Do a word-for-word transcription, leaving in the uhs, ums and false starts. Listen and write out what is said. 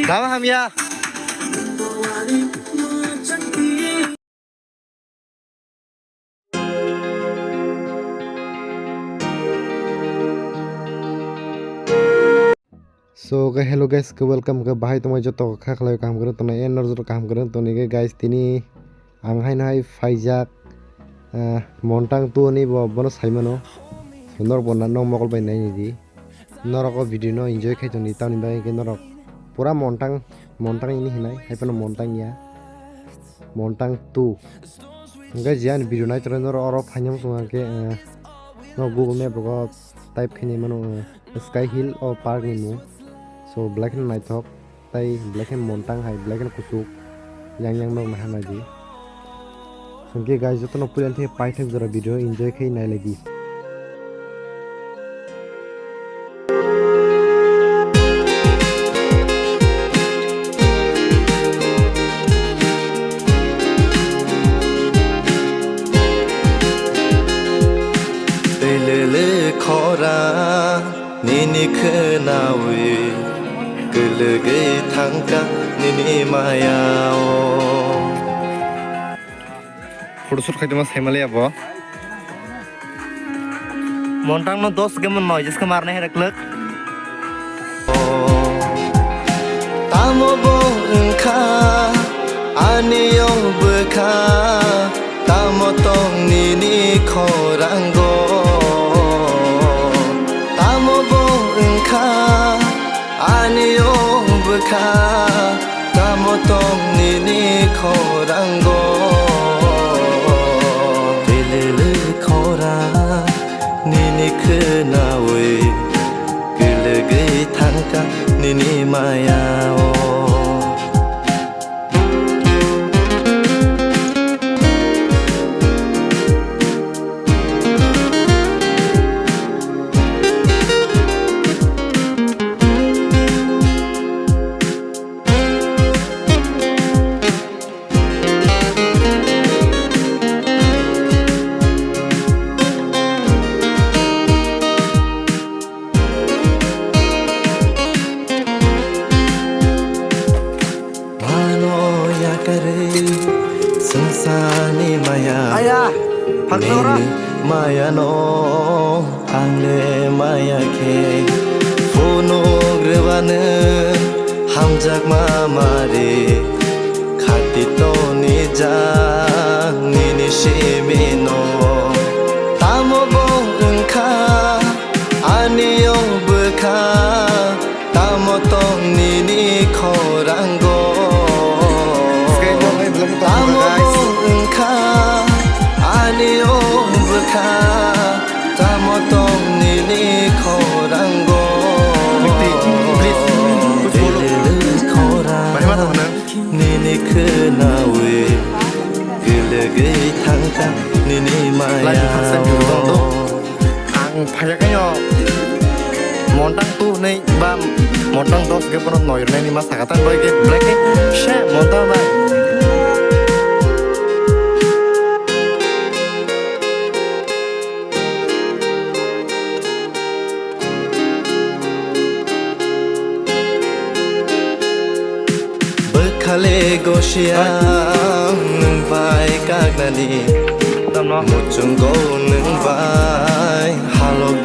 Lama hamya. So, okay, hello guys, ke welcome ke bahai tongmai joto kha khlai kaham kwrwng tongnai, eh, nor joto kaham kwrwng tongnai ke guys, tini ang haino hai phaijak, eh, Montang two ni bo, bono saimano. So, nor bo na, nong mokol bai naini di. Norok o video no enjoy khai tongdi, tamni bagwi khe norok pura Montang, Montang ini hinai, hai phano Montang ya, Montang two. Hingke je ani video nai tongnai norok oro phaina muchungo hingke, eh, no Google Map rogo type khainai mano, eh, Sky Hill o park ni mung. So, belai kheno naithok. Tai belai khe Montang hai, belai khe kuchuk, yang yang nok naha naidi. Hwnkhe guys, jotono puila thik paithak jora video enjoy khe nai laidi. Twi lele khora nini khwnawi, kwlwgwi thangkha nini maya-o. Photoshoot khaitoma saimalaya bo. Montang no dos game no jiska marne hera klak. Tamo bo wngkha ani yong bwkha, tamo tong nini khorango. Tamo bo wngkha ani yong bwkha, tamo tong nini khorango. Twi lele khora nini khwnawi, kwlwgwi thangkha nini maya-o. Mano yakarwi swngcharni maya. Aya, phakna ora. Nini mayano angle maya khe phunuk rwbano hamjakma mari. Khati toni jak nini simino. Tamo bo wngkha ani yong bwkha, tamo tong nini khorango. Tamo bo wngkha ani yong bwkha, tamo tong nini khorango. Please, please, please follow. Lele khorang. Nini khwnawi kwlwgwi thangkha nini maya-o. Ang phaiya khaino Montang two hwnwi ba Montang dos hwnkhe bono noi rwnaini ma sakha, tamo bai khe belai khe se Montang bai. Bwkhale gosiya nwng bai kagnani, muchungo nwng bai halok.